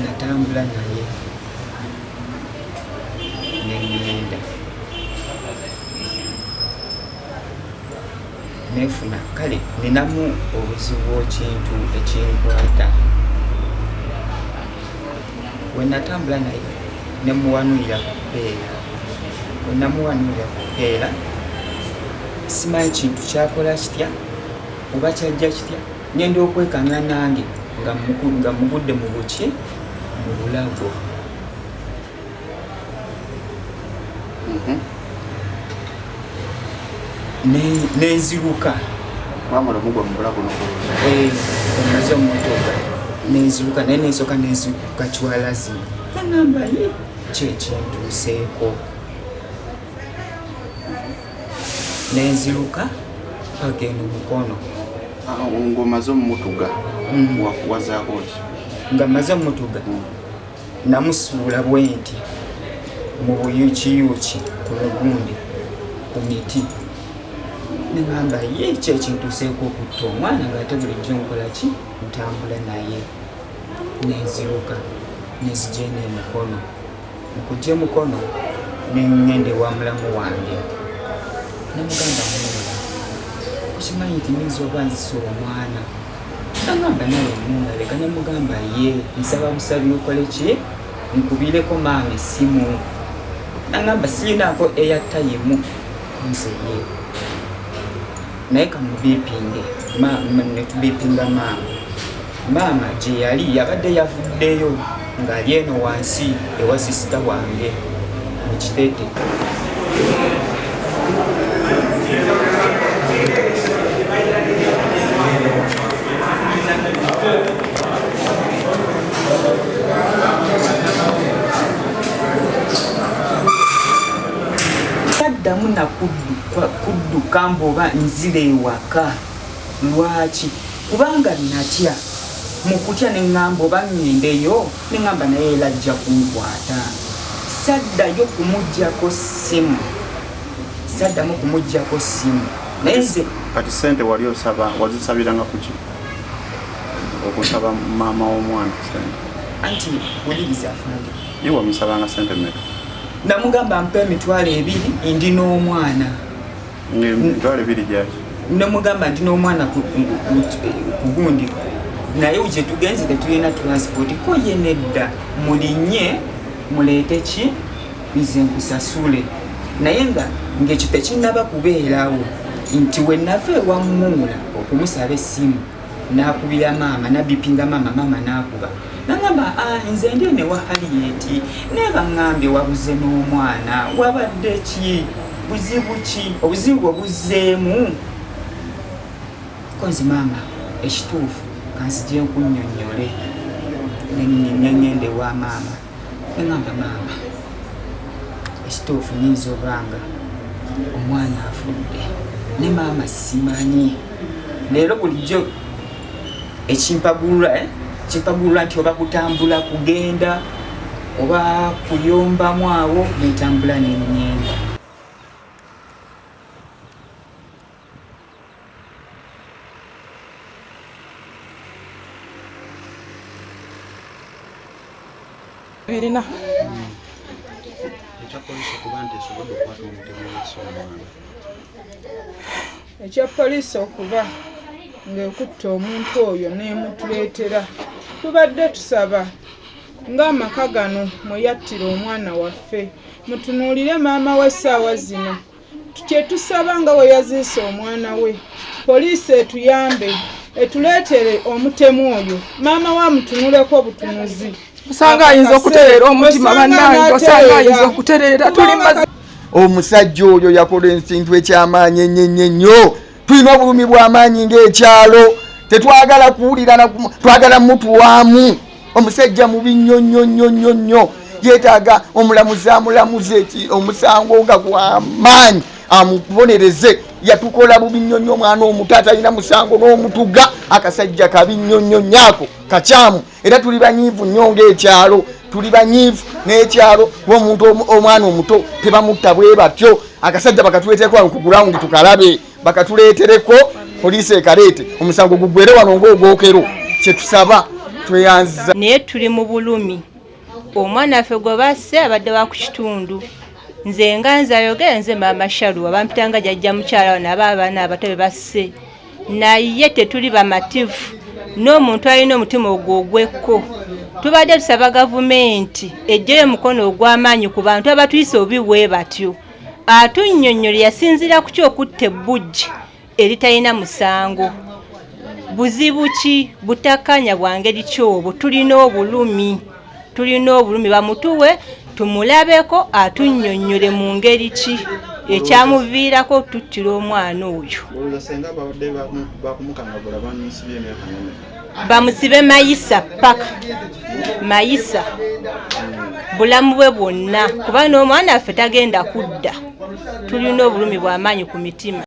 Natambula naye neŋŋenda nefuna, kale ninamu obuzibu ekintu ekinkwata. Wenatambula naye nemuwanulira ku peera, wenamuwanulira ku peera simanyi kintu kyakola kitya oba kyajja kitya, ngenda okwekanga nange nga mugudde mu buki mu bulago. Nenziruka wamala omugwa mu bulago. Omaze omumotoka nenziruka naye nensoka nenziruka kiwalazi, nagamba ye kyekintuuseeko, nenziruka paka eno Mukono. Ng'omaze omumutuga, wazaako ki? Nga maze omutuga, namusuula bwenti mu buyukiyuki ku mugundi ku miti, neŋamba ye ki ekintuuseeko okutta omwana ngaate bulijjo nkola ki, ntambula naye. Nenziruka nenzija eno emikono, mukujja emikono neŋŋenda ewa mulamu wange, nemugamba, "Muula, okimanyi nti nyinza oba nzisa omwana?" Agamba, "Naye muula, leka." Nemugamba, "Ye nsaba busabi okole ki, nkubireko maama essimu." Nagamba, "Sirinaako airtime nze." Ye naye kamubipinge, netubipinga maama. Maama gye yali yabadde yavuddeyo ng'ali eno wansi ewa sister wange mu Kitete. Taddamu nakudduka mbu oba nzira ewaka. Lwaki? Kubanga natya. Mu kutya neŋŋamba oba ŋŋendeyo, neŋŋamba naye era ajja kunkwata. Saddayo kumuggyako ssimu, saddamu kumuggyako ssimu, naye nze Kati sente wali osaba, wazisabiranga kuki okusaba maama w'omwana sente? Anti wuliriza, afande. Ye wamusabanga sente meka? Namugamba mpa 20,000, ndi n'omwana. 20,000 gyaki? Nemugamba nti n'omwana ku gundi, naye gye tugenze tetulina transport. Ko ye nedda, mulinye muleete ki, nze nkusasule. Naye nga ng'ekyo tekinnaba kubeerawo nti we nava ewamuula okumusaba essimu, nakubira maama, nabipinga maama, maama nakuba nagamba, "Ah, nze ndi eno ewa Harriet, naye baŋŋambye wabuze n'omwana, wabadde ki, buzibu ki, obuzibu bwe buzzeemu?" Ko nze, "Maama, ekituufu kanzije nkunnyonnyole." Neŋŋenda ewa maama, neŋŋamba, "Maama, ekituufu nyinza obanga omwana afudde, ne maama simanyi leero bulijjo ekimpagulula, eh? Kimpagulula nti oba kutambula kugenda oba kuyombamu awo, nentambula neŋŋenda." Birina. Ekya poliisi okuba nti esobodde okukwata omutemu w'ensi omwana? Ekya poliisi okuba ng'ekutta omuntu oyo n'emutuleetera, tubadde tusaba ng'amaka gano mwe yattira omwana waffe, mutunuulire maama w'essaawa zino. Kye tusaba nga we yaziise omwana we, poliisi etuyambe etuleetere omutemu oyo, maama we amutunuleko obutunuzi. Osanga ayinza okutereera omutima. Osanga Bannange, osanga ayinza n'atereera. okutereera. Tuli mazi. Omusajja oyo yakola ekintu ekyamaanyi ennyo ennyo ennyo. Tulina obulumi bw'amaanyi ng'ekyalo, tetwagala kuwulira, twagala mutuwaamu. Omusajja mubi nnyo nnyo nnyo nnyo nnyo, yeetaaga omulamuzi amulamuze omusango nga gw'amaanyi, amubonereze. Yatukola bubi nnyo nnyo, omwana omuto atalina musango n'omutuga. Akasajja kabi nnyo nnyo nnyo, ako kakyamu, era tuli banyiivu nnyo ng'ekyalo. Tuli banyiivu n'ekyalo, kuba omuntu omwana omuto tebamutta bwe batyo. Akasajja bakatuleetereko wano ku gurawundi tukalabe, bakatuleetereko poliisi ekaleete, omusango gugwere wano ng'ogwokero. Kyetusaba tweyanziza. Naye tuli mu bulumi, omwana waffe gwe basse abadde wa ku kitundu. Nze nga nze ayogera, nze maama Shaluwa, bampitanga jajja mukyala wano aba abaana abato be basse, naye tetuli bamativu n'omuntu alina omutima ogwo ogwekko. Tubadde tusaba gavumenti ejjeyo omukono ogw'amaanyi ku bantu abatuyisa obubi bwe batyo, atunnyonnyole yasinziira ku ki okutta ebbujje eritalina musango. Buzibu ki, butakkaanya bwa ngeri ki obwo? Tulina obulumi, tulina obulumi, bamutuwe tumulabeko atunnyonnyole mu ngeri ki ekyamuviirako otuttira omwana oyo. Olowooza senga babadde bakumukangavvula bamusibye emyaka ng'emeka? Bamusibe mayisa paka mayisa bulamu bwe bwonna, kuba n'omwana waffe tagenda kudda. Tulina obulumi bw'amaanyi ku mitima.